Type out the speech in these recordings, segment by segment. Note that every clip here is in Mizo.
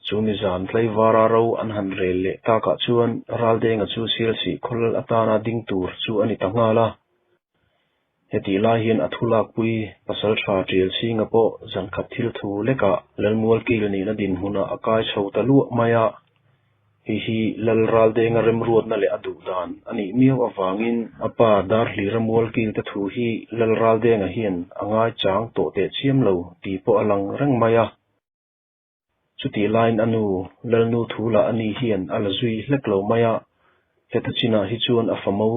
Chu mi zan tlaivara ro an han rel leh takah chuan Raldenga chu Sialsih khaw lal atana ding tur chu a ni ta nghal a. Hetih lai hian a thu lakpui Pasaltha Tialchhinga pawh zankhat thil thu lekah Lalmualkil nihna dinhmunah a kai chho ta luah mai a. Hei hi Lal Raldenga remruatna leh a duh dan a nih miau avangin a pa Darhlira Mualkil te thu hi Lal Raldenga hian a ngaichang tawh teh chiam lo tih pawh a lang reng mai a. Chutih laiin a nu, Lalnu thu lah ani hian a la zui hlek lo mai a, heta chinah hi chuan a famo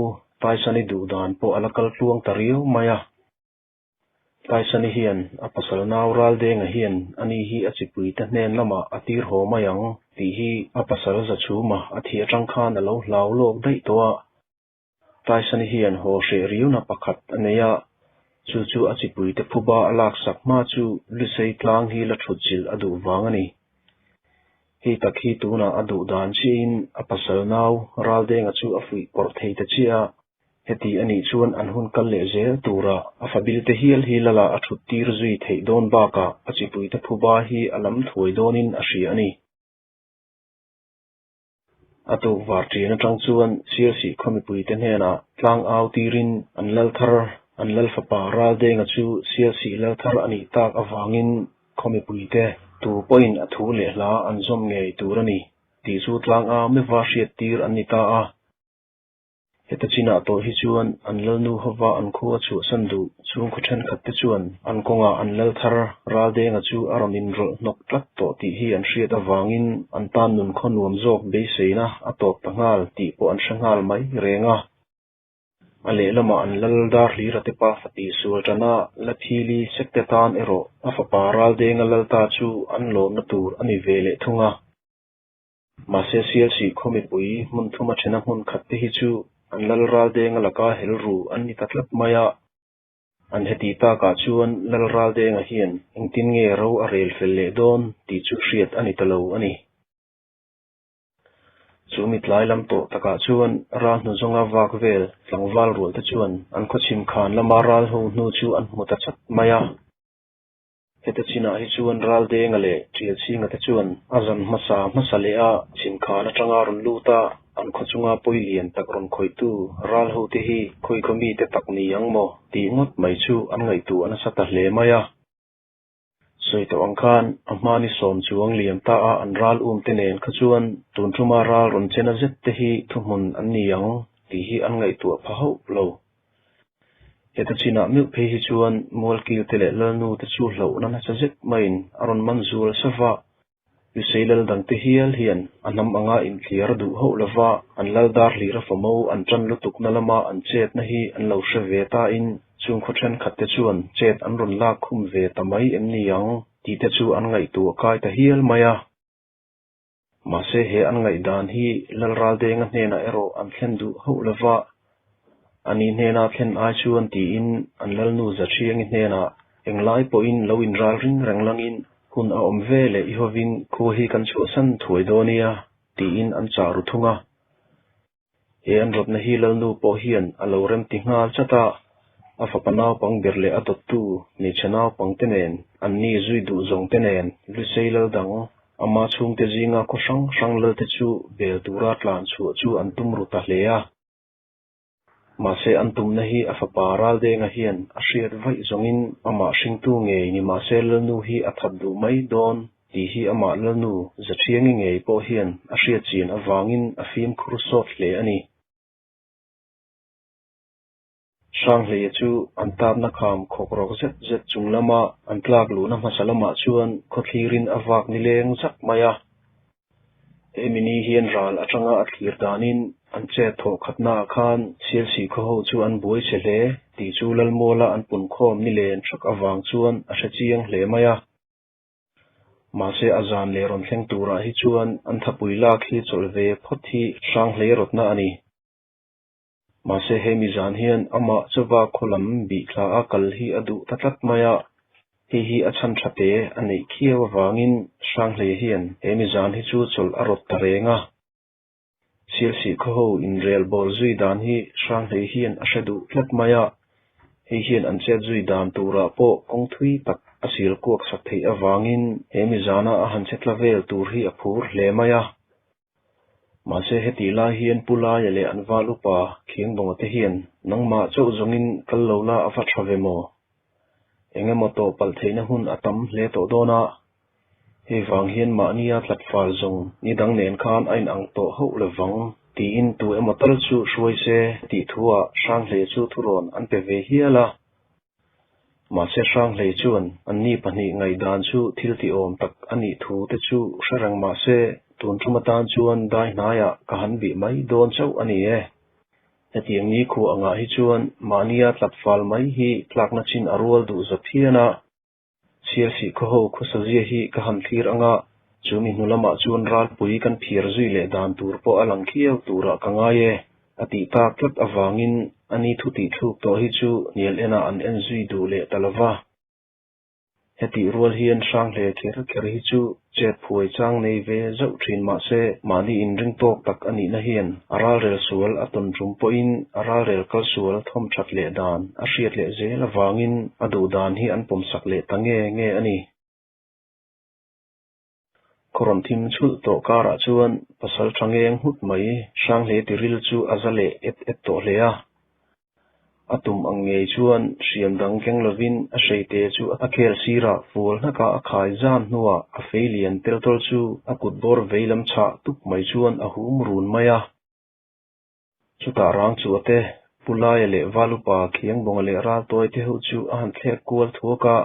Taisani duh dan pawh a la kal tluang ta riau mai a. Taisani hian a pasal nau Raldenga hian ani hi a chipuite hnen lamah a tir haw mai ang tih hi a pasal Zachhuma a thih atang khan a lo hlau lawk daih tawh a. Taisani hian haw hreh riauna pakhat a nei a, chu chu a chipuite phuba a laksak hma chu Lusei tlang hi la thut zilh a duh vang a ni. Hei tak hi tunah a duh dan chiahin a pasal nau Raldenga chu a fuih pawrh thei ta chiah a. Heti a nih chuan an hun kal leh zel tura a fabilte hial hi lala a thut tir zui theih dawn bakah a chipuite phuba hi a lam thuai dawnin a hria a ni. A tuk var ṭin aṭang chuan Sialsih khaw mipuite hnenah tlang au tirin an lal thar, an lal fapa Raldenga chu Sialsih lal thar a nih tak avangin khaw mipuite tu pawhin a thu leh hla an zawm ngei tur a ni tih chu tlang au meuhva hriat tir an ni ta a. Heta chinah tawh hi chuan an lalnu hova an khua chhuahsan duh chhungkhaw thenkhat te chuan an kawngah an lal thar Raldenga chu a rawn inrawlh hnawk tlat tawh tih hi an hriat avangin an tan nun khaw nuam zawk beiseina a tawp ta nghal tih pawh an hre nghal mai reng a. A lehlamah an lal Darhlira te pa fati sual tana la phili sek te tan erawh a fapa Raldenga lal ta chu an lawmna tur a ni ve leh thung a. Mahse Sialsih khaw mipui hmun thuma thena hmun khat te hi chu an lal Raldenga laka hel ru an ni ta tlat mai a. An heti takah chuan lal Raldenga hian engtin nge ro a rel fel leh dawn tih chu hriat a ni ta lo a ni. Chu mitlai lam tawh takah chuan ral hnu zawnga vak vel tlangval rual te chuan an khawchhim khan lama ral ho hnu chu an hmu ta chat mai a. Heta chinah hi chuan Raldenga leh Tialchhinga te chuan a zan hmasa hmasa leh a chhimkhan atanga rawn lut a, an khaw chunga pawi lian tak rawn khawihtu ral hote hi khawikhaw mite tak ni ang maw tih ngawt mai chu an ngaihtuah nasa ta hle mai a. Sawi tawh ang khan a hmani sawm chuang liam ta a an ral um te nen kha chuan tun tuma ral rawn chena zet te hi thuhmun an ni ang tih hi an ngaihtuah pha hauh lo. Heta chinah meuh phei hi chuan Mualkil te leh Lalnu te chu hlauhna nasa zet maiin a rawn man zual sava. Lusei lal dangte hial hian a hnam anga intliar duh hauh lova an lal dar hlira famo an tan lutukna lama an chetna hi an lo hre ve tain chungkhaw thenkhat te chuan chet an rawn lak khum ve ta mai em ni ang tih te chu an ngaihtuah kai ta hial mai a. Mahse he an ngaihdan hi Lal Raldenga hnenah erawh an thlen duh hauh lova, ani hnena thlen ai chuan tiin an Lalnu Zaṭhiangi hnenah englai pawhin lo inral ring reng langin hun a awm ve leh i hovin khua hi kan chhuahsan thuai dawn nia tiin an chah ru thung a. He an rawtna hi Lalnu pawh hian a lo remti nghal chat a, a fapa naupang ber leh a dawttu hmeichhe naupang te nen, an ni zui duh zawng te nen Lusei lal dang, ama chhungte zinga khaw hrang hrang lalte chu bel tura tlan chhuah chu an tum ru ta hle a. Mahse an tumna hi a fapa Raldenga hian a hriat vaih zawngin amah hringtu ngei ni mahse Lalnu hi a that duh mai dawn. Tih hi amah Lalnu Zathiangi ngei pawh hian a hriat chin avangin a fimkhur sawt hle a ni. Hranghleia chu an tatna kham khawk rawk zet zet chung lama an tlak luhna hmasa lamah chuan khawthlirin a vak nileng zak mai a. Hemi ni hian ral atanga a thlir danin an chet thawh khatnaah khan Sialsih khaw ho chu an buai che hle tih chu Lalmuala an punkhawm nilen hrak avang chuan a hre chiang hle mai a. Mahse a zan leh rawn thleng turah hi chuan an thapui lak hi chawlh ve phawt hi hrang hlei rawtna a ni. Mahse hemi zan hian amah chauva khaw lam bih thla a kal hi a duh ta tlat mai a, hei hi a chhan tha te a neih khiau avangin Hranghlei hian hemi zan hi chu chawlh a rawt ta reng a. Sialsih khaw ho inrel bawl zui dan hi Hranghlei hian a hre duh tlat mai a, hei hian an chet zui dan turah pawh kawng thui tak a sil kuak sak theih avangin he mizana a han che tla vel tur hi a phur hle mai a. Mahse hetih lai hian Pu Laia leh an val upa Khiangbawnga te hian nangmah chauh zawngin kal lo la a va tha ve maw? Eng emaw tawh palh theihna hun a tam hle tawh dawn a, hei vang hian mahnia tlat fal zawng ni dang nen khan a inang tawh hauh lo vang tiin tu emaw tal chu hruai se tih thuah Hranghlei chu thurawn an pe ve hial a. Mahse Hranghlei chuan anni pahnih ngaihdan chu thil tihawm tak a nih thu te chu hre reng mahse tun tum atan chuan dai hnaiah ka han bih mai dawn chauh a ni e. Hetiang ni khuah angah hi chuan mahnia tlat fal mai hi tlakna chin a rual duh za phian a. Chhiarchhih khawho khawsazia hi ka han thlir anga chu mi hnu lamah chuan ralpui kan phiar zui leh dan tur pawh a lang khiau turah ka ngai e, a tih tak tlat avangin a ni thu tih thluk tawh hi chu hnial enah an en zui duh leh ta lo va. Hetih rual hian Hranghle kher kher hi chu chet phuai chang nei ve zauh thin mahse mahni inring tawk tak a nihna hian a ralrel sual a tawn tum pawhin a ralrel kal sual thawm that leh dan a hriat leh zel avangin a duh dan hi an pawmsak leh ta nge nge a ni. Khaw thim chhulh tawh karah chuan pasal tha ngeng nghut mai Hranghle tiril chu a za leh et et tawh hle a. A tum ang ngei chuan hriam dang keng lovin a hreite chu a khel sirah fual hnakah a khai zan hnuah a fei lian tel tawl chu a kut bawr vei lam chhah tup mai chuan a hum run mai a. Chutah rang chu a te, Pu Laia leh Valupa Khiangbawnga leh Raltawi te ho chu a han thlek kual thuak a.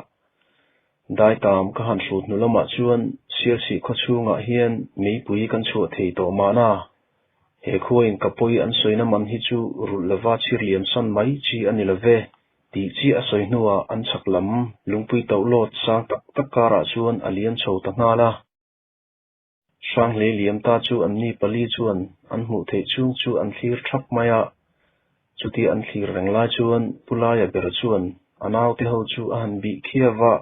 Daitam ka han hrut hnu lamah chuan Sialsih khaw chhungah hian meipui kan chhuah thei tawh mahna. He khuain ka pawi an sawina man hi chu rulh lova chhir liam san mai chi a ni lo ve, tih chiah a sawi hnuah an chhak lam lungpui tauh lawt sang tak tak karah chuan a liam chho ta nghal a. Hranghlei liam ta chu anni pali chuan an hmuh theih chhung chu an thlir thap mai a. Chutia an thlir reng lai chuan Pu Laia ber chuan a naute ho chu a han bih khiau va,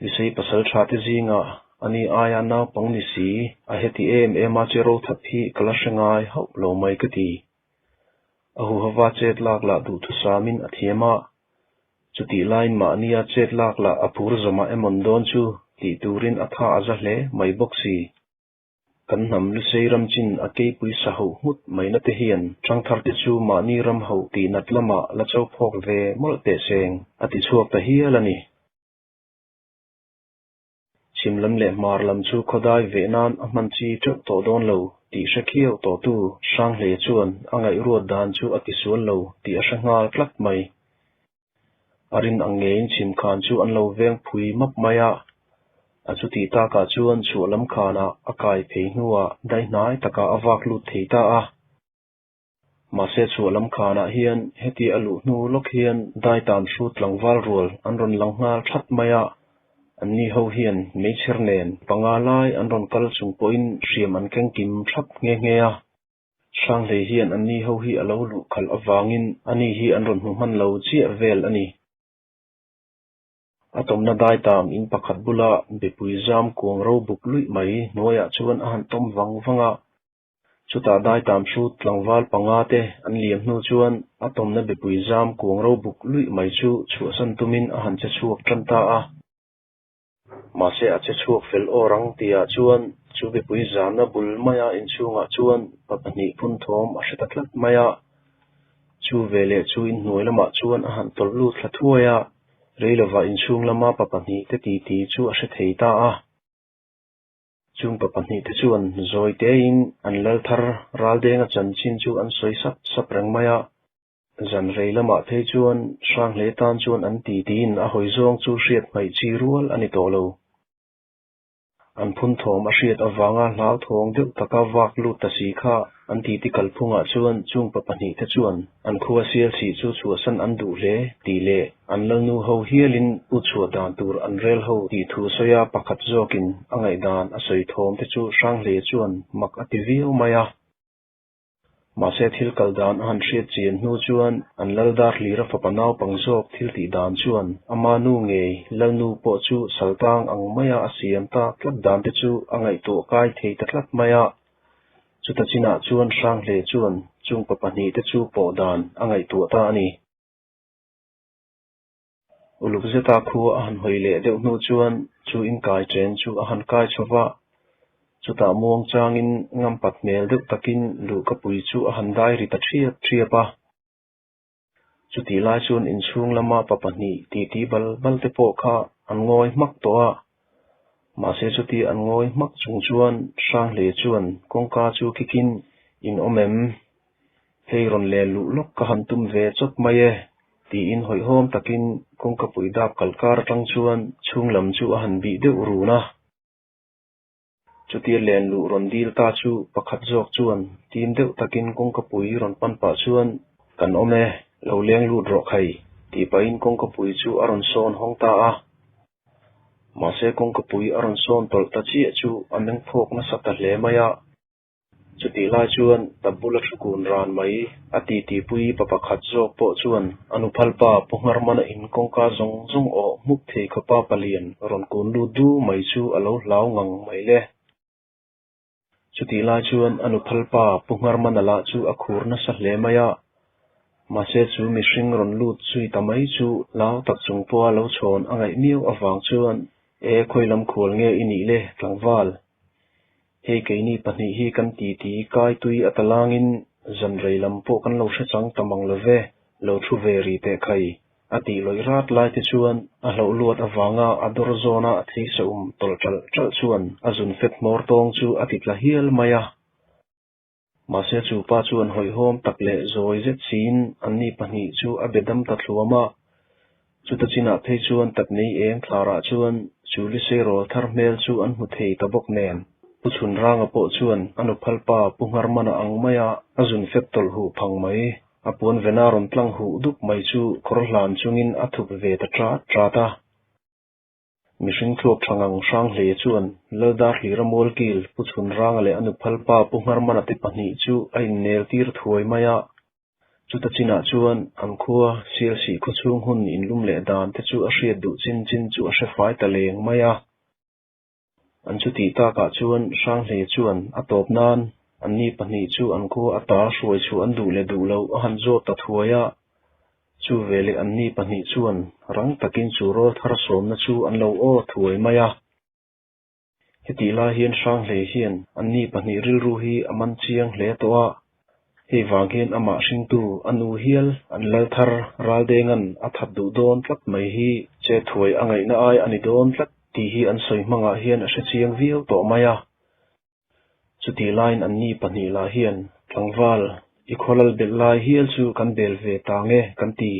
Nisei pasal tha te zingah a ni aia naupang ni si, a heti em em a che ro that hi ka la hre ngai hauh lo mai ka ti. A huhava chet lak lah duhthusamin a thiam a, chutih laiin mahnia chet lak lah a phur zawmah emawn dawn chu tih turin a tha a za hle mai bawk si. Kan hnam Lusei ram chin a keipui sa hoh nghut maina te hian ṭhangthar te chu mahni ram hoh tih nat lamah la cho phawk ve mawlh teh seng a ti chhuak ta hial a ni. Chhim lam leh hmar lam chu khawdai veh nan a hman chi teuh tawh dawn lo tih hre khiau tawhtu Hranghle chuan a ngaihruat dan chu a tisual lo tih a hre nghal tlat mai. A rin ang ngeiin chhim khan chu an lo veng phui map mai a, a chutih takah chuan chhuah lam khanah a kai phei hnuah daihnai takah a vak lut thei ta a. Mahse chhuah lam khanah hian heti a luh hnu lawk hian daitan hrut tlangval rual an rawn lang nghal that mai a, anni ho hian meichher nen panga lai an rawn kal chung pawhin hriam an keng kim thlap nghe nghe a. Hranghlei hian anni ho hi a lo luh khalh avangin ani hi an rawn hmu hman lo chiah vel a ni. A tawmna daitam in pakhat bula bepui zam kuang ro buk luih mai hnuaiah chuan a han tawm vang vang a. Chutah daitam hrut tlangval panga te an liam hnu chuan a tawmna bepui zam kuang ro buk luih mai chu chhuahsan tumin a han che chhuak tan ta a. Mahse a che chhuak fel awr ang tihah chuan chu mipui zamna bul maia inchhungah chuan pa pahnih phun thawm a hre ta tlat mai a. Chu veleh chu inhnuai lamah chuan a han tawlh lut thla thuai a, rei lovah inchhung lama pa pahnih te titi chu a hre thei ta a. Chung pa pahnih te chuan zawi tein an lal thar Raldenga chanchin chu an sawi sap sap reng mai a. Zan rei lamah phei chuan Hranghle tan chuan an ti tiin a hawi zawng chu hriat hmaih chi rual a ni tawh lo. An phun thawm a hriat avanga hlauthawng deuh taka vak lut ta si kha an titi kalphungah chuan chung pa pahnih te chuan an khua sialsih chu chhuahsan an duh hle tih leh an lalnu ho hialin u chhuah dan tur an rel ho tih thu sawia pakhat zawkin a ngaihdan a sawi thawm te chu Hranghle chuan mak a ti viau mai a. Mahse thil kal dan a han hriat chian hnu chuan an lal dar hlir a fapa naupang zawk thil tih dan chuan ama nu ngei lalnu pawh chu saltang ang maia a siam tak tlat dan te chu a ngaihtuah kai thei ta tlat mai a. Chuta chinah chuan Hranghle chuan chung pa pahnih te chu pawh dan a ngaihtuah ta a ni. Uluk zeta khua a han hawi leh deuh hnu chuan chu inkai chen chu a han kai chho va, chutah muang changin ngampat hmel deuh takin luhkapui chu a han dai ri ta ṭhiap ṭhiap a. Chutih lai chuan inchhung lama pa pahnih titi bal bal te pawh kha an ngawi hmak tawh a, mahse chuti an ngawi hmak chung chuan Hranghleia chuan kawngka chu kikin in awm em? Hei rawn len luh lawk ka han tum ve chawt mai e, tiin hawihhawm takin kawngkapui dap kalkar atang chuan chhung lam chu a han bih deuh run a. Chutia len luh rawn dil ta chu pakhat zawk chuan tim deuh takin kawngkapui rawn pan pah chuan, Kan awm e, lo leng lut rawh khai, tih pahin kawngkapui chu a rawn sawn hawng ta a. Mahse kawngkapui a rawn sawn tawlh ta chiah chu a meng phawk nasa ta hle mai a. Chutih lai chuan tap bula thu kun ran mai a titipui pa pakhat zawk pawh chuan a nuphalpa Pu Ngharmana in kawngka zawng zawng awh hmuk thei khawpa palian rawn kun lut du mai chu a lo hlau ngang mai le. Chutih lai chuan a nuphalpa Pu Ngharmana lah chu a khur nasa hle mai a, mahse chu mihring rawn lut zui ta mai chu hlau tak chung pawha lo chhawn a ngaih miau avang chuan, E khawi lam khual nge i nih le tlangval? Hei keini pahnih hi kan titi kai tui a talangin zan rei lam pawh kan lo hre chang ta mang lo ve, lo thu ve ri teh khai, a tih lawih rat lai te chuan a hlauh luat avanga a dawr zawna a theisa um tawlh ṭalh ṭalh chuan a zun fet hmawr tawng chu a ti tla hial mai a. Mahse chu pa chuan hawihhawm tak leh zawi zet siin anni pahnih chu a be dam ta thluam a. Chuta chinah phei chuan tatnei eng thlarah chuan chu Lisei rawl thar hmel chu an hmu thei ta bawk nen. Pu Chhunranga pawh chuan a nuphalpa Pu Ngharmana ang maia a zun fep tawlh huh phang mai. A puan vena rawn tlang huh dup mai chu kawr hlan chungin a thup ve ta ṭat ṭat a. Mihring thluak tha ngang hrang hle chuan Laldar Hlira Mualkil, Pu Chhunranga leh a nuphalpa Pu Ngharmana te pahnih chu a innel tir thuai mai a. Chuta chinah chuan an khua Sialsih khawchhung hun inlum leh dan te chu a hriat duh chin chin chu a hre fai ta leng mai a. An chutih takah chuan Hranghleia chuan a tawp nan anni pahnih chu an khua ata hruai chhuah an duh leh duh loh a han zawt ta thuai a. Chu veleh anni pahnih chuan rang takin chu rawl thar sawmna chu an lo aw thuai mai a. Hetih lai hian Hranghleia hian anni pahnih rilru hi a man chiang hle tawh a. Hei vang hian amah hringtu a nu hial an lal thar Raldenga'n a that duh dawn tlat mai hi che thuai a ngaihna ai a ni dawn tlat tih hi an sawi hmangah hian a hre chiang viau tawh mai a. Chutih laiin anni pahnih lah hian tlangval i khaw lal belh lai hial chu kan bel ve ta nge kan ti.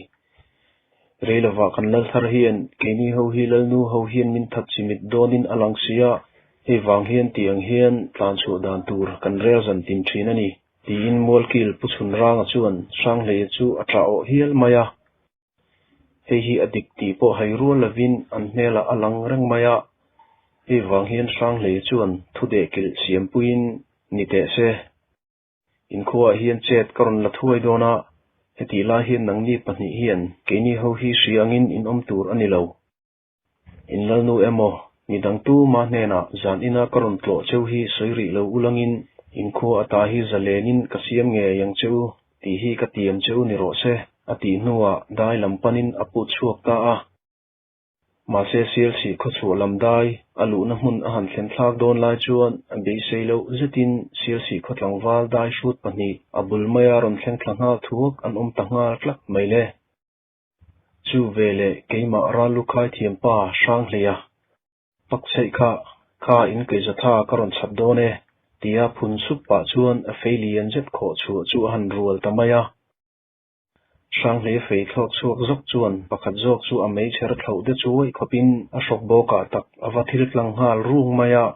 Rei lovah kan lal thar hian keini ho hi lalnu ho hian min that chimit dawnin a lang si a, hei vang hian tih ang hian tlan chhuah dan tur kan rel zan tin thin a ni, tiin Mualkil Pu Chhunranga chuan Hranghleia chu a ṭah awh hial mai a. Hei hi a dik tih pawh hai rual lovin an hmelah a lang reng mai a, hei vang hian Hranghleia chuan thu dehkilh siampuiin ni teh se. Inkhuaah hian chet ka rawn la thuai dawn a, hetih lai hian nangni pahnih hian keini ho hi hria angin in awm tur a ni lo. In lalnu emaw, midang tuma hnenah zan ina ka rawn tlawh cheu hi sawi rih lo ulangin inkhua ata hi zalenin ka siam ngei ang che u tih hi ka tiam che u ni rawh se, a tih hnuah dai lam panin a put chhuak ta a. Mahse Sialsih khawchhuah lam dai a luhna hmun a han thlen thlak dawn lai chuan a beisei loh zetin Sialsih khaw tlangval dai hrut pahnih a bul maia rawn thleng thla nghal thuak an awm ta nghal tlat mai le. Chu veleh keimah Rallukhai thiampa Hranghleia pak chheih kha kha in keizatha ka rawn chhat dawn e tia phun sup pah chuan a fei lian zet khawh chhuah chu a han rual ta mai a. Hranghleia fei thlawk chhuak zawk chuan pakhat zawk chu a meichher thlauh te chuai khawpin a hrawk bawkah tak a va thil tlang nghal rung mai a.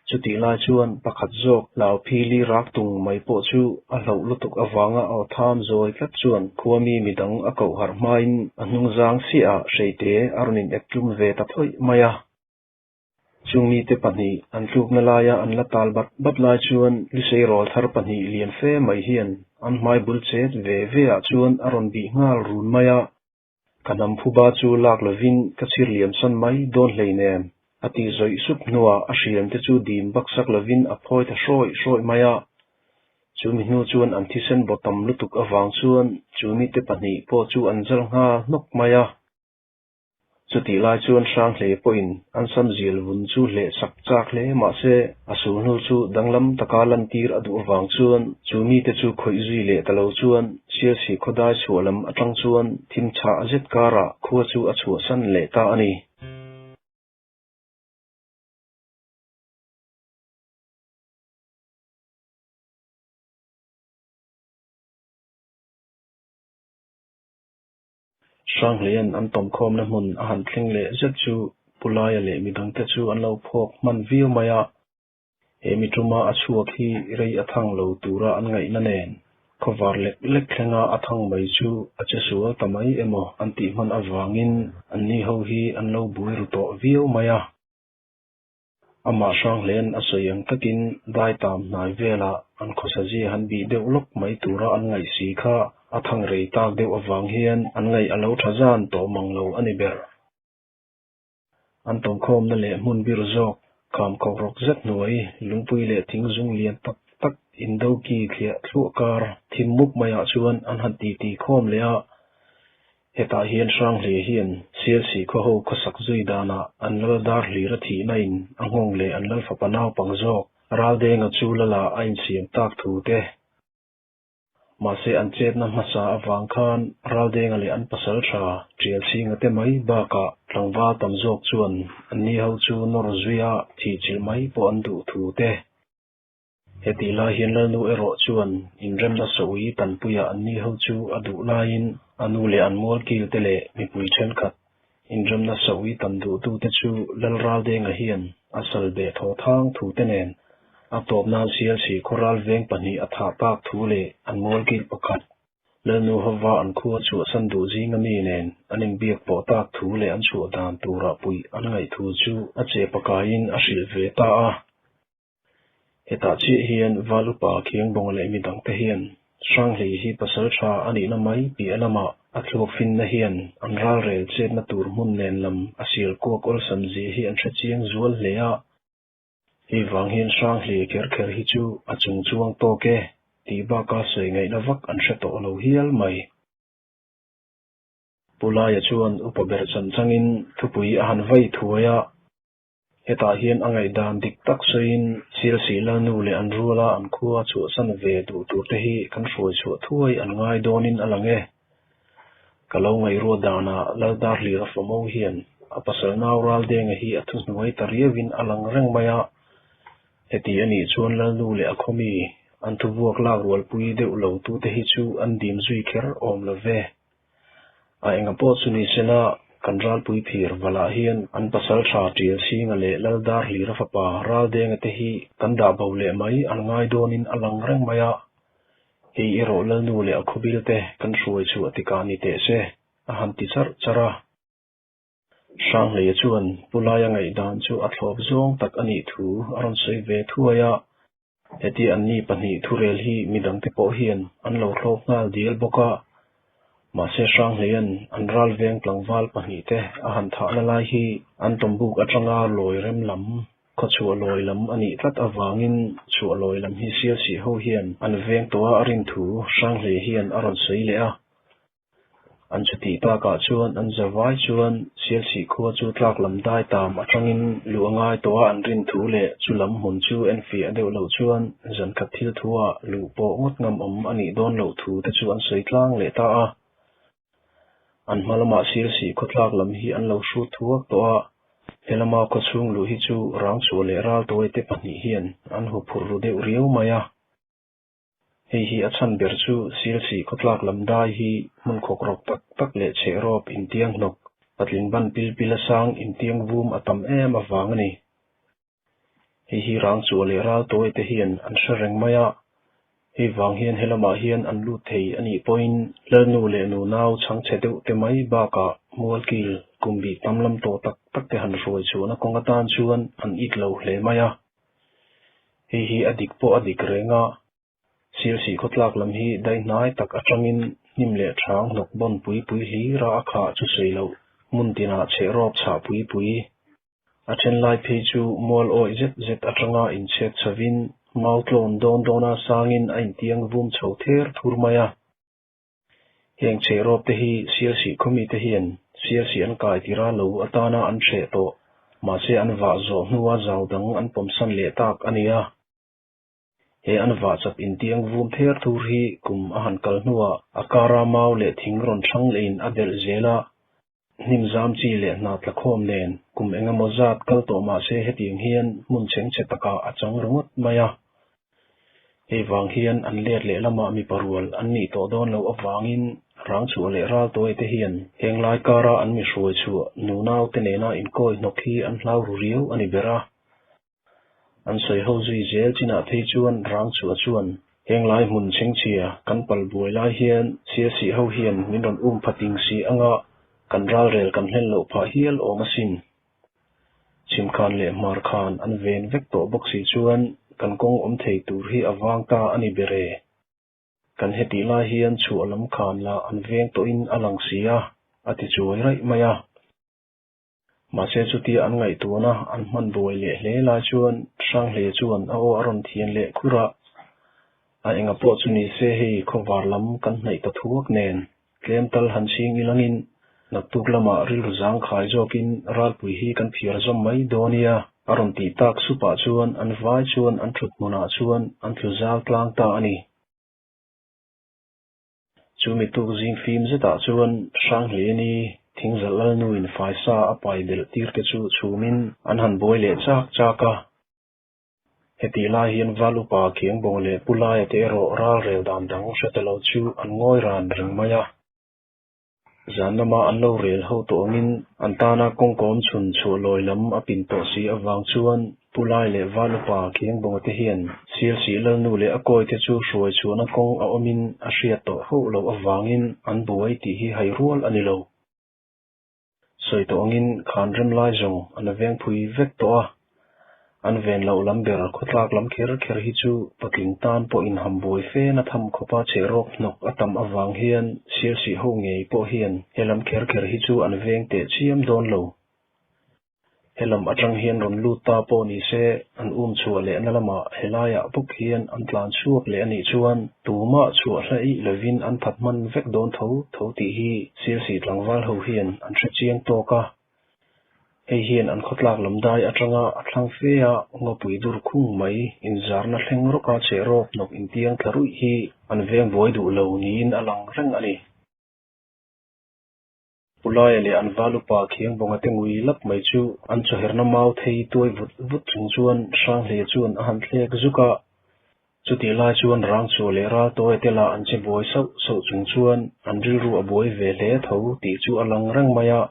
Chutih lai chuan pakhat zawk hlau phili rak tung mai pawh chu a hlauh lutuk avanga aw tham zawi tlat chuan khuami midang a koh harh hmain a hnungzang siah hreite a rawn in ek tlum ve ta phawih mai a. Chung mite pahnih an tlukna laia an la tal bat bat lai chuan Lusei rawl thar pahnih lian fe mai hian an hmai bul chet ve ve ah chuan a rawn bih nghal run mai a. Ka hnam phuba chu lak lovin ka chhir liam san mai dawn hlei nen a tih zawih sup hnuah a hriam te chu dim baksak lovin a phawi ta hrawih hrawih mai a. Chu mi hnu chuan an thisen baw tam lutuk avang chuan chu mite pahnih pawh chu an zal nghal hnawk mai a. Chutih lai chuan Hranghlei pawhin an sam zial vun chu hleh sak chak hle mah se, a sulhnu chu danglam taka lantir a duh avang chuan chu mite chu khawih zui leh ta lo chuan Sialsih khawdai chhuah lam atang chuan thim chhah zet karah khua chu a chhuahsan leh ta a ni. Hranghleia'n an tawmkhawmna hmun a han thleng leh zet chu Pu Laia leh midangte chu an lo phawk hman viau mai a. He mi tuma a chhuak hi rei a thang lo tura an ngaihna nen khawvar lek lek thlenga a thang mai chu a che sual ta mai emaw an tih hman avangin anni ho hi an lo buai ru tawh viau mai a. Amah Hranghle'n a sawi ang takin daitam hnai velah an khawsazia han bih deuh lawk mai tura an ngaih si kha a thang rei tak deuh avang hian an ngaih a lo tha zan tawh mang lo a ni ber. An tawmkhawmna leh hmun bir zawk kham khawk rawk zet hnuai lungpui leh thing zung lian tak tak indo ki thliah thluah kar thim mup maiah chuan an han titi khawm leh a. Hetah hian Hranghlei hian Sialsih khaw ho khawsak zui danah an lal dar hlir a thihna in a nghawng leh an lal fapa naupang zawk Raldenga chu lala a insiam tak thu te. Mahse an chetna hmasa avang khan Raldenga leh an pasal tha Tialchhinga te mai bakah tlangval tam zawk chuan anni ho chu nawr zuia thihchilh mai pawh an duh thu te. Hetih lai hian Lalnu erawh chuan inremna sawi tanpuia anni ho chu a duh laiin a nu leh an mualkil te leh mipui thenkhat inremna sawi tan duhtute chu Lal Raldenga hian a sal beh thaw thang thu te nen a tawp nan Sialsih khawral veng pahnih a thah tak thu leh an mualkil pakhat Lalnu hova an khua chhuahsan duh zinga mi nen an inbiak pawh tak thu leh an chhuah dan turah puih an ngaih thu chu a che pakaiin a hrilh ve ta a. Hetah chiah hian Valupa Khiangbawng leh midangte hian Hranghlei hi pasal tha a nihna mai piah lamah a thluak finna hian an ralrel chetna tur hmun nen lam a sial kuak awlsam zia hi an hre chiang zual hle a. Hei vang hian Hranghlei kher kher hi chu a chung chuang tawk e tih baka sawi ngaihna vak an hre tawh lo hial mai. Pu Laia chuan upa ber chan changin thupui a han vai thuai a. Hetah hian a ngaihdan dik tak sawiin Sialsih Lalnu leh an ruala an khua chhuahsan ve duh turte hi kan hruai chhuah thuai an ngai dawnin a lang e. Ka lo ngaihruat danah Laldar Hlira Famo hian a pasal nau Raldenga hi a thuhnuai ta riauin a lang reng mai a. Heti a nih chuan Lalnu leh a khawmi an thuvuak lak rualpui deuh lo tute hi chu an dim zui kher awm lo ve. A enga pawh chu ni sela, kan ralpui phir valah hian an pasal tha Tial Chhinga leh Laldar Hlira fapa Raldenga te hi kan dah bo leh mai an ngai dawnin a lang reng mai a. Hei erawh Lalnu leh a khawbil te kan hruai chhuah tikah ni teh se, a han ti charh charh a. Hranghleia chuan Pu Laia ngaihdan chu a thlawp zawng tak a nih thu a rawn sawi ve thuai a. Heti anni pahnih thurel hi midangte pawh hian an lo thlawp nghal dial bawk a, mahse Hranghleia'n an ral veng tlangval pahnihte a han thahna lai hi an tawmbuk atanga lawi rem lam, khaw chhuah lawi lam a nih tlat avangin chhuah lawi lam hi Sialsih ho hian an veng tawh a a rin thu Hranghlei hian a rawn sawi leh a. An chutih takah chuan an zavai chuan Sialsih khua chu tlak lam dai tam atangin luh a ngai tawh a an rin thu leh chu lam hmun chu enfiah deuh loh chuan zankhat thil thuah luh pawh ngawt ngam awm a nih dawn loh thu te chu an sawi tlang leh ta a. An hma lamah Sialsih khaw tlak lam hi an lo hrut thuak tawh a, helama khaw chhung luh hi chu Rangchhuah leh Raltuai te pahnih hian an huphurh ru deuh riau mai a. Hei hi a chhan ber chu Sialsih khawtlak lam dai hi hmun khawk rawk tak tak leh chheh rawp intiang hnawk, patling ban pil pil a sang intiang vum a tam em avang a ni. Hei hi Rangchua leh Raltawi te hian an hre reng mai a, hei vang hian helamah hian an lut thei a nih pawhin Lalnu leh Nunau chhangchhe deuh te mai bakah Mualkil kum bih tam lam tawh tak tak te han hruai chhuahna kawng atan chuan an it lo hle mai a. Hei hi a dik pawh a dik reng a, Sialsih khawtlak lam hi daihnai tak atangin hnim leh thang hnawk bawn pui pui hlira a khah chu sawi loh hmun tinah chheh rawp chhah pui pui. A then lai phei chu mual awih zet zet atanga inchhek chhovin mau tlawn dawn dawna sangin a intiang vum chho ther thur mai a. Heng chhehrawp te hi Sialsih khawmi te hian Sialsih an kai tirh a lo atana an hreh tawh, mahse an vah zawh hnua zau dang an pawmsan leh tak a ni a. He an vah chap intiang vum ther thur hi kum a han kal hnuah a kara mau leh thing rawn hrang lehin a belh zel a, hnim zam chi leh hna tla khawm nen kum eng emaw zat kal tawh mahse hetiang hian hmun chhengchhe takah a chang ringawt mai a. Hei vang hian an let leh lamah mipa rual an nih tawh dawn loh avangin Rangchhuah leh Raltuai te hian heng lai kara an mi hruai chhuah nunau te nena inkawi hnawk hi an hlau ru riau a ni ber a. An sawi ho zui zel chinah phei chuan Rangchhuah chuan heng lai hmun chhengchhia kan pal buai lai hian Sialsih ho hian min rawn um pha ting si anga kan ralrel kan hlen loh phah hial awm asin. Chhimkhan leh hmarkhan an ven vek tawh bawk si chuan kan kawng awm thei tur hi a vang ta a ni ber e. Kan hetih lai hian chhuah lam khan lah an veng tawhin a lang si a, a ti chuai raih mai a. Mahse chutia an ngaihtuahna an hman buai leh hle lai chuan Hranghle chuan a aw a rawn thian leh khur a, A enga pawh chu ni se hei khawvar lam kan hnaih ta thuak nen tlem tal han chhing ilangin naktuk lamah rilru zangkhai zawkin ralpui hi kan phiar zawm mai dawn nia a rawn tih tak supah chuan an vai chuan an thut hmunah chuan an tlu zal tlang ta a ni. Chu mi tuk zing fim zetah chuan Hranghleni thingzalh lalnuin faisa a pai belh tir te chu chhumin an han buai leh chak chak a. Hetih lai hian Val upa Khiangbawng leh Pu Laia te erawh ralrel dan dang hre ta lo chu an ngawi ran reng mai a. Zan lama an lo rel ho tawh angin an tana kawngkawm chhun chhuah lawi lam a pin tawh si avang chuan Pu Lai leh Val upa Khiangbawnga te hian Sialsih Lalnu leh a kawi te chu hruai chhuahna kawng a awmin a hriat tawh hauh loh avangin an buai tih hi hai rual a ni lo. Sawi tawh angin khan rem lai zawng an veng phui vek tawh a, an ven loh lam ber khawtlak lam kher kher hi chu patling tan pawh inham buai fe na tham khawpa chhe rawk hnawk a tam avang hian Sialsih ho ngei pawh hian he lam kher kher hi chu an veng teh chiam dawn lo. He lam atang hian rawn lut ta pawh ni se, an um chhuah lehna lamah helaiah bawk hian an tlan chhuak leh a nih chuan tumah chhuah hlaih lovin an that hman vek dawn tho tho tih hi Sialsih tlangval ho hian an hre chiang tawk a. Hei hian an khawtlak lam dai atanga a thlang fe a, ngawpui dur khung mai inzarna thleng rawka cheh rawp hnawk intiang thla ruih hi an veng buai duh lo niin a lang reng a ni. Pu Laia leh an val upa Khiangbawnga te ngui lap mai chu an chawherna mau thei tuai vut vut chung chuan Hranghlei chuan a han thlek zuk a. Chutih lai chuan Rangchhuah leh Raltawia te lah an che buai sauh sauh chung chuan an rilru a buai ve hle tho tih chu a lang reng mai a.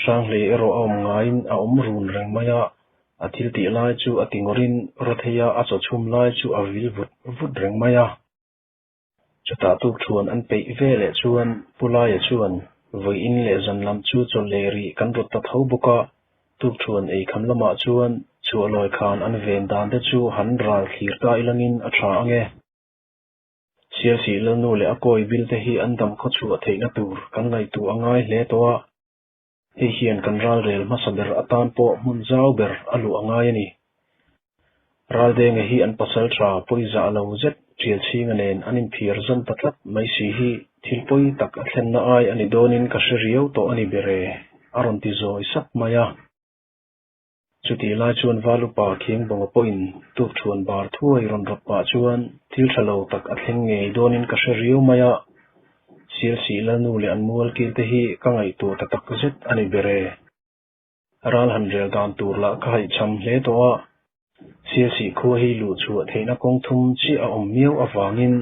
Hranghlei erawh a awm ngaiin a awm run reng mai a, a thil tih lai chu a ti ngawrin Rawtheia a chaw chhum lai chu a vil vut vut reng mai a. Chutah tuk thuan an peih ve leh chuan Pu Laia chuan vawiin leh zan lam chu chaw leh rih kan rawt ta tho bawk a, tuk thuan ei kham lamah chuan chhuah lawi khan an ven dan te chu han ral thlir ta ilangin a tha ang e. Sialsih Lalnu leh a kawi bil te hi an dam khaw chhuah theihna tur kan ngaihtuah a ngai hle tawh a, Hei hian kan ralrel hmasa ber atan pawh hmun zau ber a luh a ngai a ni. Raldenga hi an pasal tha pawizah lo zet Ṭialchhinga nen an inphiar zawm ta tlat mai si hi thil pawi tak a thlenna ai a ni dawnin ka hre riau tawh a ni ber e, a rawn ti zawi sap mai a. Chutih lai chuan Val upa Khiangbawnga pawhin tukṭhuan bar thuai rawn rawt pah chuan thil ṭha lo tak a thleng ngei dawnin ka hre riau mai a, Sialsih Lalnu leh an mual kil te hi ka ngaihtuah ta tak zet a ni ber e. Ral han rel dan tur lah ka haihcham hle tawh a, Sialsih khua hi luh chhuah theihna kawng thum chiah a awm miau avangin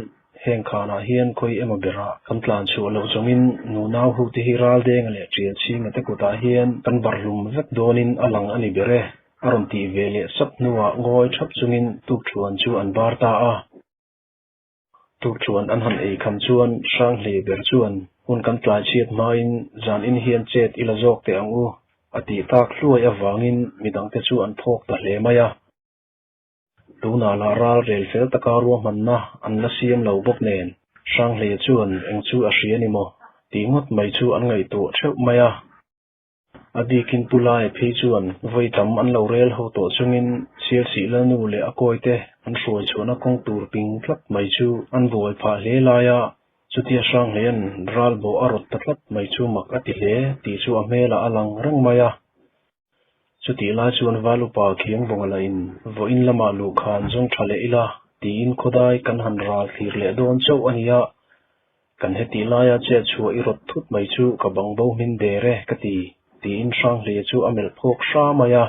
Heng khanah hian khawi emaw berah kan tlan chhuah loh zawngin nunau hote hi Raldenga leh Ṭialchhinga te kutah hian kan barhlum vek dawnin a lang a ni ber e, a rawn tih ve leh sap hnuah ngawi ṭhap chungin tukṭhuan chu an bar ta a. Tukṭhuan an han ei kham chuan Hranghlei ber chuan hun kan tlai chhiat hmain zan in hian chet i la zawk teh ang u, a tih tak hluai avangin midangte chu an phawk ta hle mai a. Tunah lah ral rel fel taka ruahmanna an la siam lo bawk nen Hranghleia chuan eng chu a hria ni maw tih ngawt mai chu an ngaihtuah theuh mai a. A bikin Pu Laia phei chuan vawi tam an lo rel ho tawh chungin Sialsih Lalnu leh a kawite an hruai chhuahna kawng tur ping tlat mai chu an buai phah hle lai a. Chutia Hranghleia'n ral bawh a rawt ta tlat mai chu mak a ti hle tih chu a hmelah a lang reng mai a. Chutih lai chuan Val upa Khiangvawnga lahin vawiin lamah luhkhan zawng tha leh ila tiin khawdai kan han ral thlir leh dawn chauh a nia. Kan hetih laia chet chhuah i rawt thut mai chu ka bang bo hmin der e ka ti, tiin Hranghleia chu a melh phawk hra mai a.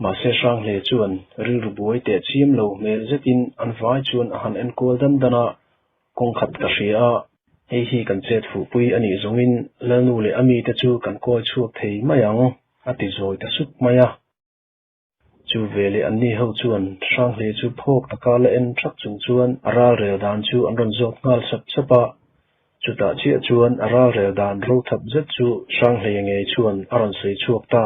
Mahse Hranghleia chuan rilru buai teh chiam lo hmel zetin an vai chuan a han enkual dan dan a, kawng khat ka hria a, hei hi kan chet fuhpui a nih zawngin Lalnu leh a mite chu kan kawi chhuak thei mai ang, a ti zawi ta sup mai a. Chu veleh anni ho chuan Hranghleia chu phawk taka la en thap chung chuan a ralrel dan chu an rawn zawt nghal sap sap a, chutah chiah chuan a ralrel dan rothap zet chu Hranghleia ngei chuan a rawn sawi chhuak ta.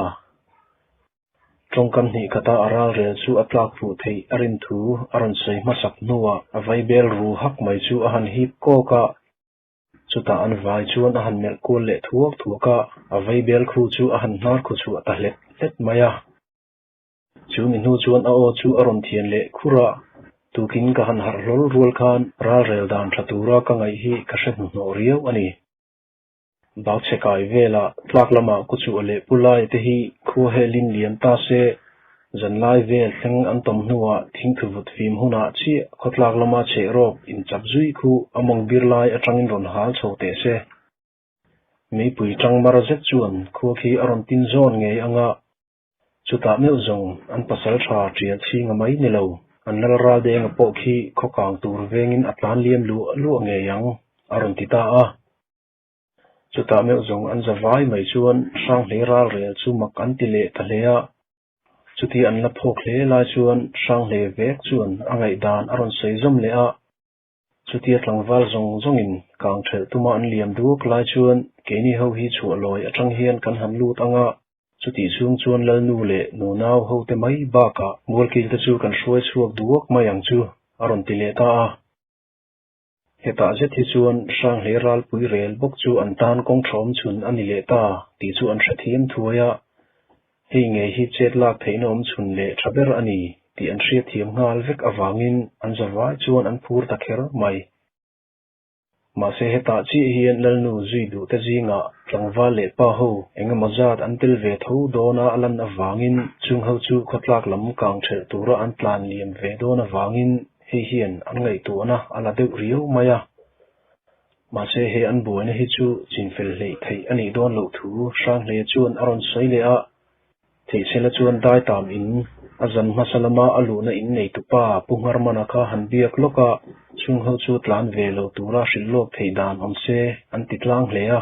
Tawngkam hnih khata a ralrel chu a tlak fuh theih a rin thu a rawn sawi hmasak hnuah a vaibel ru hak mai chu a han hip kawk a. Chutah an vai chuan a han melh kual leh thuak thuak a, a vaibel khu chu a han hnar khu chhuah ta hlet hlet mai a. Chu mi hnu chuan a aw chu a rawn thian leh khur a, tukin ka han harh hlawl rual khan ralrel dan tha tura ka ngaih hi ka hre hnuhnawh riau a ni. Bauchhe kai velah tlak lamah kuchuah leh pu lai te hi khua helin lian ta se, zanlai vel thleng an tawm hnuah thingthuvut fim hunah chiah khawtlak lama chheh rawk inchap zui khu a mawng bir lai atangin rawn hal chho teh se. Meipui tang mar zet chuan khua khi a rawn tin zawn ngei anga Chutah meuh zawng an pasal tha tial chhinga mai ni lo, an lal ral denga pawh khi khaw kang tur vengin a tlan liam luah luah ngei ang, a rawn ti ta a. Chutah meuh zawng an za vai mai chuan Hranghleih ral rel chu mak an ti leh ta hle a. Chuti an la phawk hle lai chuan Hranghleih vek chuan a ngaihdan a rawn sawi zawm leh a. Chutia tlangval zawng zawngin kang ṭhelh tuma an liam duak lai chuan keini ho hi chhuah lawi aṭang hian kan han lut ang a, chutih chhung chuan Lalnu leh Nunau hote mai bakah Mualkil te chu kan hruai chhuak duak mai ang chu, a rawn ti leh ta a. Hetah zet hi chuan Hranghleih ralpui rel bawk chu an tan kawng ṭha awm chhun a ni leh ta tih chu an hrethiam thuai a, Hei ngei hi chet lak theihna awm chhun leh tha ber a ni tih an hriatthiam nghal vek avangin an zavai chuan an phur ta kher mai. Mahse hetah chiah hian Lalnu zui duhte zingah tlangval leh pa ho eng emaw zat an tel ve tho dawna a lan avangin chung ho chu khawtlak lam kang thelh tura an tlan liam ve dawn avangin hei hian an ngaihtuahna a la deuh riau mai a. Mahse he an buaina hi chu chinfel hleih theih a nih dawn loh thu Hranghleia chuan a rawn sawi leh a, Theihchhela chuan daitam in a zan hmasa lama a luhna in neitupa Pu Ngharmana kha han biak lawk a, chung ho chu tlan ve lo tura hrilh lawk theih dan awm se an ti tlang hle a.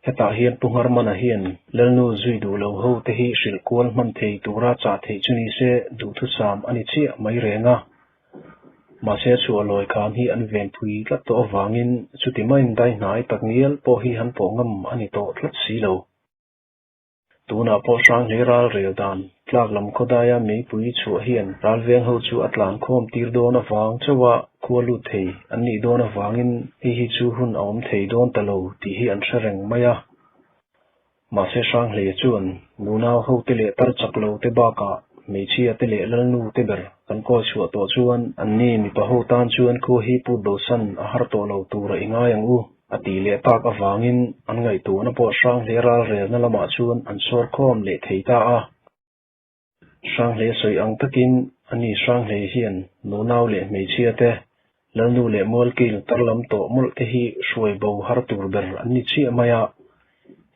Hetah hian Pu Ngharmana hian Lalnu zui duh lo ho te hi hrilh kual hman thei tura chah theih chu ni se duhthusam a ni chiah mai reng a. Mahse chhuah lawi khan hi an ven phui tlat tawh avangin chuti maiin dai hnai tak ngial pawh hi han pawh ngam a ni tawh tlat si lo. Tunah pawh Hranghleih ral rel dan tlak lam khawdaia meipui chhuah hian ralveng ho chu a tlan khawm tir dawn avang chauh a khua lut thei an nih dawn avangin hei hi chu hun a awm thei dawn ta lo tih hi an hre reng mai a. Mahse Hranghleia chuan nunau hote leh tar chak lo te bakah hmeichhia te leh lalnu te ber kan kawl chhuah tawh chuan anni mipa ho tan chuan khua hi put bosan a har tawh lo tura i ngai ang u. A tih leh tak avangin an ngaihtuahna pawh Hranghleih ralrelna lamah chuan an sawr khawm leh thei ta a. Hranghleih sawi ang takin ani Hranghleih hian nunau leh hmeichhia te, Lalnu leh Mualkil tar lam tawh mawlh te hi hruai bo har tur ber an ni chiah mai a.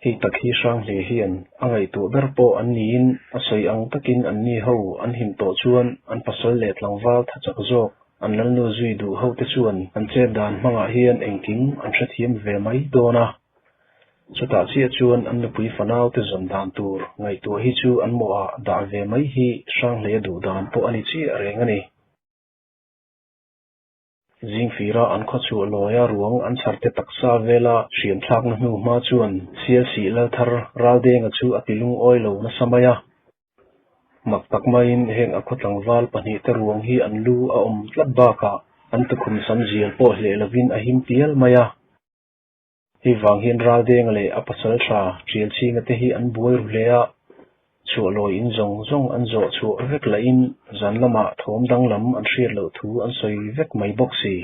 Hei tak hi Hranghleih hian a ngaihtuah ber pawh an niin a sawi ang takin anni ho an him tawh chuan an pasal leh tlangval tha chak zawk An lalnu zui duh ho te chuan an chet dan hmangah hian engkim an hrethiam ve mai dawn a. Chutah chiah chuan an nupui fanau te zawn dan tur ngaihtuah hi chu an mawhah dah ve mai hi Hranghleia duh dan pawh a ni chiah reng a ni. Zingfira an khawchhuah lawia ruang an chhar te taksa vela hriam thlakna hnu hma chuan Sialsih Lalthar Raldenga chu a ti lungawi lo nasa mai a. Mak tak maiin heng a khaw tlangval pahnihte ruang hi an lu a awm tlat bakah an tukhum sam zial pawh hleh lovin a him pial mai a. Hei vang hian Raldenga leh a pasal tha Tialchhinga te hi an buai ru hle a, chhuah lawi in zawng zawng an zawh chhuah vek lahin zan lamah thawm danglam an hriat loh thu an sawi vek mai bawk si.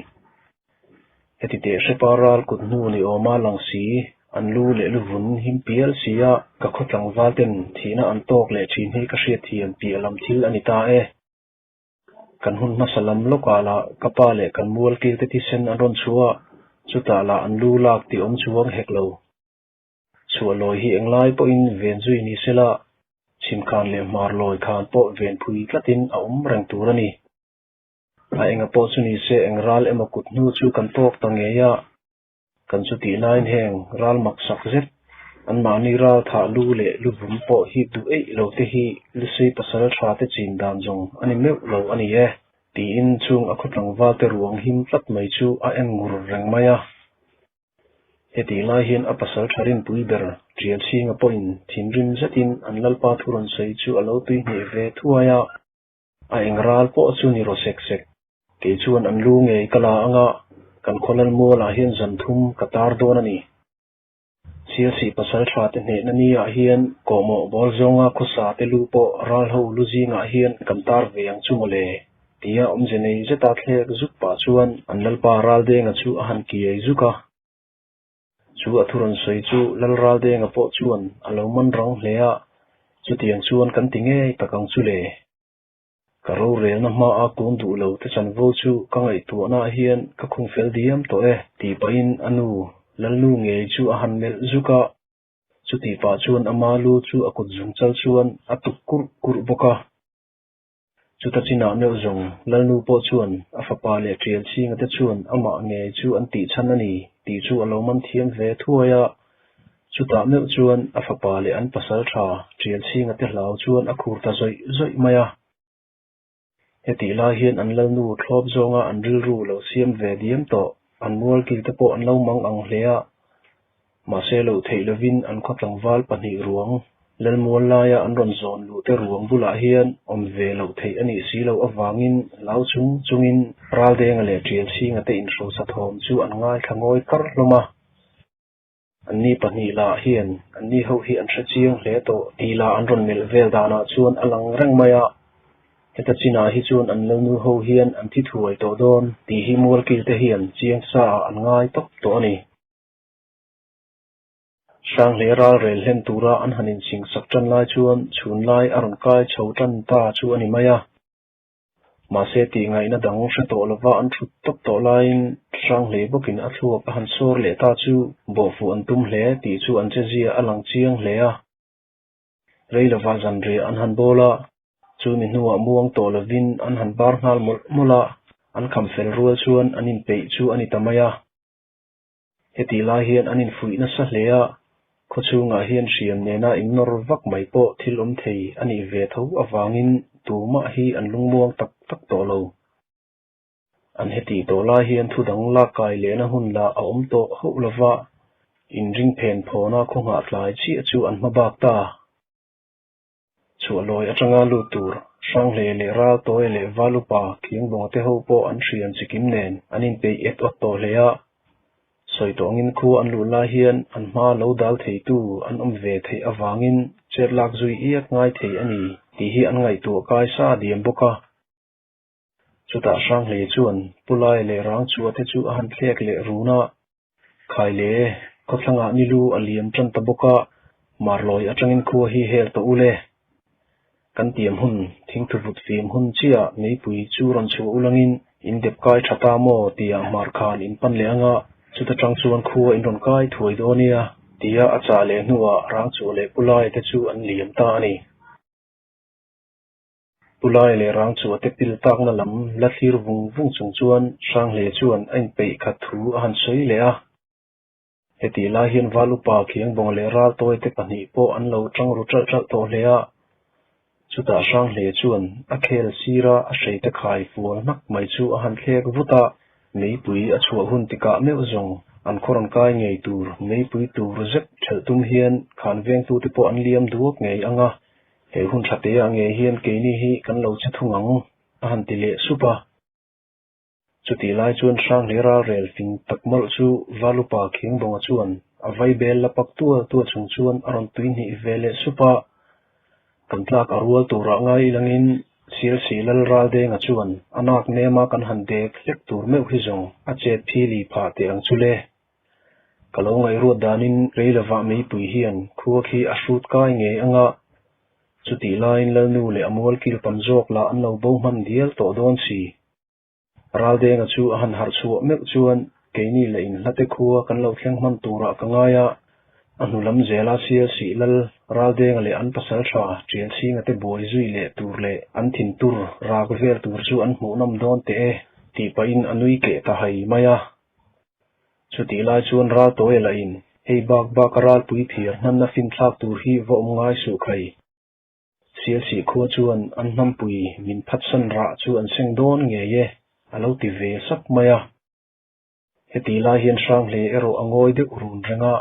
Heti teh hrepa ral kut hnu ni awma lang si, an lu leh lu vun him pial si a, ka khaw tlangval ten thihna an tawk leh thin hi ka hriatthiam piah lam thil a ni ta e. Kan hun hmasa lam lawkah lah ka pa leh kan mual kilte thisen an rawn chhuah a, chutah lah an lu lak tih awm chuang hek lo. Chhuah lawi hi englai pawhin ven zui ni sela, chhimkhan leh hmar lawi khan pawh ven phui tlatin a awm reng tur a ni. A enga pawh chu ni se eng ral emaw kut hnu chu kan tawk ta ngei a, kan chu tih laiin heng ral mak sak zet, anmahni ral thah lu leh lu vum pawh hip duh eih lo te hi Lusei pasal tha te chin dan zawng a ni meuh lo a ni e, tiin chung a khaw tlangval te ruang him tlat mai chu a en ngur reng mai a. Hetih lai hian a pasal tha rinpui ber Tial Chhinga pawhin thinrim zetin an Lalpa thu rawn sawi chu a lo tui hneh ve thuai a. A eng ral pawh chu ni rawh sek sek. Kei chuan an lu ngei ka la anga kan khawlal mualah hian zan thum ka tar dawn a ni. Sialsih pasal tha te hnehna ni ah hian kawhmawh bawl zawnga khawsa te lu pawh ral ho lu zingah hian kan tar ve ang chu mawle tia awmze nei zeta thlek zuk pah chuan an lalpa Raldenga chu a han kiai zuk a. Chu a thu rawn sawi chu Lal Raldenga pawh chuan a lo man rang hle a, chutiang chuan kan ti ngei tak ang chu le. Ka rorelna hmaa kun duh lo te chanvo chu ka ngaihtuahnaah hian ka khung fel diam tawh e tih pahin a nu Lalnu ngei chu a han melh zuk a, chutih pah chuan ama lu chu a kut zung chal chuan a tuk kurh kurh bawk a. Chuta chinah meuh zawng Lalnu pawh chuan a fapa leh Tial Chhinga te chuan amah ngei chu an tih chhan a ni tih chu a lo man thiam ve thuai a. Chutah meuh chuan a fapa leh an pasal tha Tial Chhinga te hlau chuan a khur ta zawih zawih mai a. Hetih lai hian an Lalnu thlawp zawnga an rilru lo siam ve diam tawh an mualkil te pawh an lo mang ang hle a. Mahse loh theih lovin an khaw tlangval pahnih ruang Lalmual laia an rawn zawn luh te ruang bulah hian awm ve loh theih a nih si loh avangin hlau chung chungin Raldenga leh Tialchhinga te inhrosa thawm chu an ngaithla ngawi kar hlawm a. Anni pahnih lah hian anni ho hi an hre chiang hle tawh tih lah an rawn melh vel danah chuan a lang reng mai a. Heta chinah hi chuan an lalnu ho hian an thi thuai tawh dawn tih hi mualkil te hian chiang sa ah an ngai tawp tawh a ni. Hrangleh ralrel hlen tura an han inching sak tan lai chuan chhun lai a rawn kai chho tan ta chu a ni mai a. Mahse tih ngaihna dang hre tawh lova an thut tawp tawh laiin Hrangleh bawkin a thluak a han sawr leh ta chu bawhfuh an tum hle tih chu an chezia a lang chiang hle a. Rei lova zanriah an han bawl a, chu ni hnuah muang tawh lovin an han bar nghal mawlh mawlh a, an kham fel rual chuan an inpeih chu a ni ta mai a. Hetih lai hian an infuih nasa hle a, khawchhungah hian hriam nena innawr vak mai pawh thil awm thei a nih ve tho avangin tumah hi an lungmuang tak tak tawh lo. An hetih tawh lai hian thu dang lak kai lehna hun lah a awm tawh hauh lova, inring phen phawna khaw nghah tlai chiah chu an hma bak ta. Chhuah lawi atanga lut tur Hranghleia leh Raltawia leh Valupa Khiangbawnga te ho pawh an hriam chikim nen an inpeih et awt tawh hle a. Sawi tawh angin khua an luh lai hian an hma lo dal theitu an awm ve theih avangin chet lak zui iak ngai thei a ni tih hi an ngaihtuah kai sa diam bawk a. Chutah Hranghleia chuan Pu Laia leh Rangchua te chu a han thlek leh run a. Khai le, khawthlangah ni lu a liam tan ta bawk a, Marlawi atangin khua hi hel tawh u le. Kan tiam hun, thingthuvut fim hun chiah meipui chu rawn chhuah ulangin in dep kai tha ta maw tia hmar khan in pan leh anga, chuta tang chuan khua in rawn kai thuai dawn nia tia a chah leh hnuah Rangchhuah leh Pulai te chu an liam ta a ni. Pulai leh Rangchhuah te pil takna lam la thlir vung vung chung chuan Hranghleia chuan a inpeih khat thu a han sawi leh a. Hetih lai hian Val upa Khiangbawnga leh Raltawi te pahnih pawh an lo tang ru ṭalh ṭalh tawh hle a. Chutah Hranghleia chuan a khel sira a hreite khai fual hnak mai chu a han thlek vut a, meipui a chhuah hun tikah meuh zawng an khaw rawn kai ngei tur meipui tur zet ṭhelh tum hian khan vengtute pawh an liam duak ngei ang a. He hun tha te ah ngei hian keini hi kan lo che thung ang, a han ti leh sup a. Chutih lai chuan Hranghleih ralrel fing tak mawlh chu Valupa Khiangbawnga chuan a vaibel la pak tual tual chung chuan a rawn tui hnih ve leh sup a. Kan tlak a rual turah ngai ilangin Sialsih Lal Raldenga chuan a nak nema kan han dek hlek tur meuh hi zawng a chet phili phah teh ang chu le. Ka lo ngaihruat danin rei lovah meipui hian khua khi a hrut kai ngei anga chutih laiin Lalnu leh a mualkil tam zawk lah an lo bo hman dial tawh dawn si. Raldenga chu a han harh chhuah meuh chuan keini leh inhlate khua kan lo thleng hman turah ka ngai a, a hnu lam zela Sialsih Lal Raldenga leh an pasal tha Tialchhinga te buai zui leh tur leh an thin tur rak vel tur chu an hmuhnawm dawn teh e tih pahin a nui keh ta hai mai a. Chutih lai chuan Raltawia lahin hei bak bak a ralpui phiar hmanna finthlak tur hi va awm ngai suh khai. Sialsih khua chuan an hnampui min phatsan rah chu an seng dawn ngei e, a lo ti ve sak mai a. Hetih lai hian Hranghlei erawh a ngawi deuh run reng a,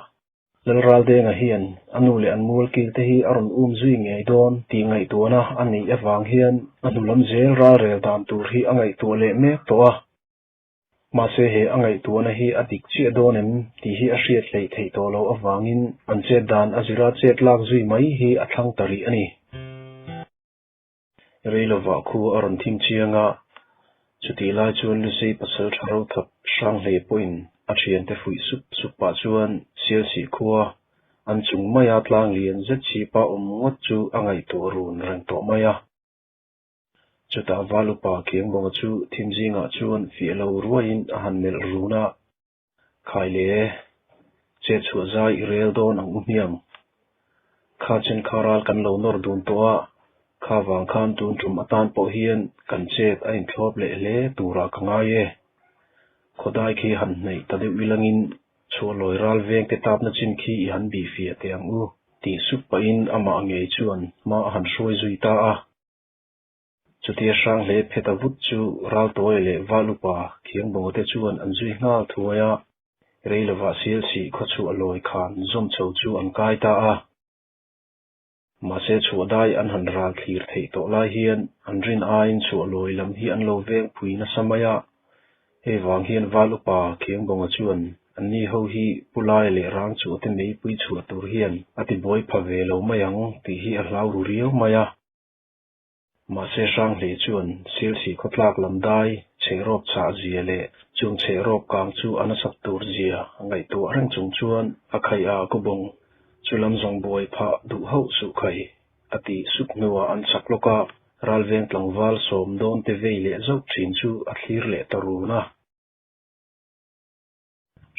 Lalraldenga hian a nu leh an mualkil te hi a rawn um zui ngei dawn tih ngaihtuahna a neih avang hian a hnu lam zel ralrel dan tur hi a ngaihtuah leh mek tawh a. Mahse he a ngaihtuahna hi a dik chiah dawn em tih hi a hriat hleih theih tawh loh avangin an chet dan a zira chet lak zui mai hi a thlang ta rih a ni. Rei lovah khu a rawn thim chiang a, chutih lai chuan Lusei pasal tha ro thap hrang hlei pawhin a thiante fuih sup sup pah chuan Sialsih khua an chung maia tlang lian zet chhipa awm ngawt chu a ngaihtuah run reng tawh mai a. Chutah val upa Kiangbawnga chu thim zingah chuan fiah lo ruaiin a han melh run a, Khai le, chet chhuah zai i rel dawn ang u hmiang. Kha chen kha ral kan lo nawr dun tawh a, kha vang khan tun tum atan pawh hian kan chet a inthlawp leh hle turah ka ngai e. Khawdai khi han hnaih ta deuh ilangin Chhuahlawi ral vengte tapna chin khi i han bih fiah teh ang u, tih sup pahin amah ngei chuan hma a han hruai zui ta a. Chutia hrang hle phet a vut chu Raltawia leh Valupa Khiangbawnga te chuan an zui nghal thuai a, rei lovah Sialsih khawchhuah lawi khan zawm chho chu an kai ta a. Mahse chhuahdai an han ral thlir theih tawh lai hian an rin aiin chhuahlawi lam hi an lo veng phui nasa mai a. Hei vang hian Val upa Khiangbawnga chuan anni ho hi Pu Laia leh Rangchuah te meipui chhuah tur hian a ti buai pha ve lo mai ang tih hi a hlau ru riau mai a. Mahse Hranghlei chuan Sialsih khawtlak lam dai chhehrawp chhah zia leh chung chhehrawp kang chu a nasat tur zia a ngaihtuah reng chung chuan a khaih a kawbawng chu lam zawng buai phah duh hauh suh khai a tih sup hnuah an chak lawk a, ralveng tlangval sawm dawn te vei leh zauh thin chu a thlir leh ta run a.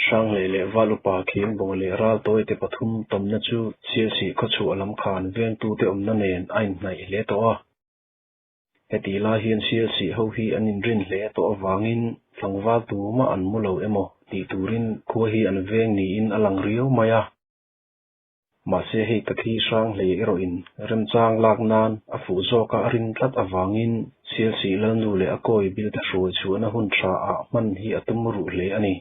Hrangleh leh Val upa Khiangbawnga leh Raltawite pathum tawmna chu Sialsih khawchhuah lam khan vengtute awmna nen a inhnaih hle tawh a. Hetih lai hian Sialsih ho hi an inrin hle tawh avangin tlangval tumah an mu lo emaw tih turin khua hi an veng niin a lang riau mai a. Mahse hei tak hi Hranghlei erawhin remchang lak nan a fuh zawka a rin tlat avangin Sialsih Lalnu leh a kawi bilte hruai chhuahna hun tha ah hman hi a tum ruh hle a ni.